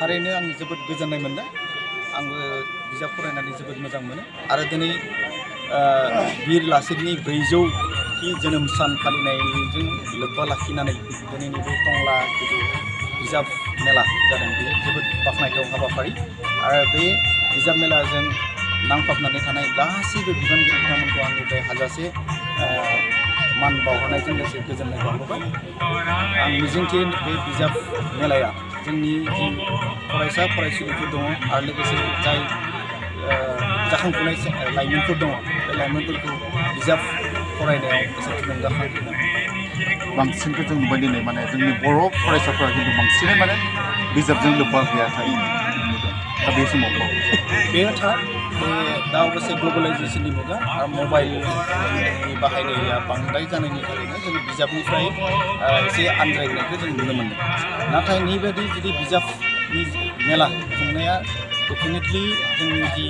थारैनो आं जोबोद गोजोननाय मोनदों आंबो बिजाब फरायनानै जोबोद मोजां मोनो आरो दिनै बिर लाचितनि 400थि जोनोम सान फालिनायजों लोब्बा लाखिनानै दिनैनि बे टंला बिजाब मेला जादों बेयो जोबोद बाख्नायथाव हाबाफारि आरो बे बिजाब मेलाजों नांफाबनानै थानाय गासैबो बिबानगिरि बिथांमोनखौ आंनिफ्राय हाजासे मान बावहरनायजों लोगोसे गोजोननाय बावहरबाय आं मिजिंथियो बे बिजाब मेलाया जोंनि जि फरायसा फरायसुलिफोर दङ आरो लोगोसे जाय जाखांफुनाय लाइमोनफोर दङ बे लाइमोनफोरखौ बिजाब फरायनायाव एसे थुलुंगाखांहोगोन बांसिनखौ जों नुबाय दिनै माने जोंनि बर' फरायसाफोरा खिन्थु बांसिनै माने बिजाबजों लोब्बा गैया थायो दा बे समाव बेयो थार बे दा अबयसे ग्लबेलाइजेसननि मुगा आरो मबाइलनि बाहायनाया बांद्राय जानायनि थाखायनो जों बिजाबनिफ्राय एसे आनज्रायनायखौ जों नुनो मोन्दों नाथाय नैबायदि जुदि बिजाबनि मेला खुंनाया डेफिनेटलि जोंनि जि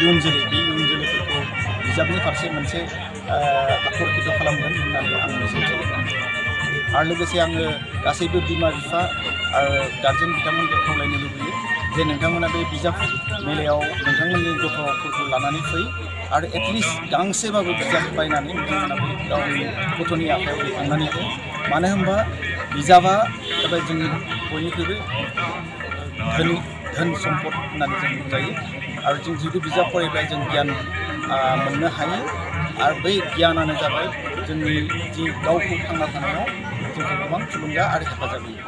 इयुन जोलै बे इयुन जोलैफोरखौ बिजाबनि फारसे मोनसे आकर्षित खालामगोन होननानै आं मिजिंथियो आरो लोगोसे आङो गासैबो बिमा बिफा आरो गार्जेन बिथांमोनखौ खावलायनो लुबैयो जे नोंथांमोना बे बिजाब मेलायाव नोंथांमोननि गथ'फोरखौ लानानै फै आरो एटलिस्ट गांसेबाबो बिजाब बायनानै नोंथांमोना बे गावनि गथ'नि आखायाव दैखांनानै हो मानो होनबा बिजाबा जाबाय जोंनि बयनिख्रुइबो धोन सम्पद होननानै जों बुंजायो आरो जों जुदि बिजाब फरायब्ला जों गियान मोननो हायो आरो बै गियानानो जाबाय जोंनि जि गावखौ थांना थानायाव जोंखौ गोबां थुलुंगा आरो हेफाजाब होयो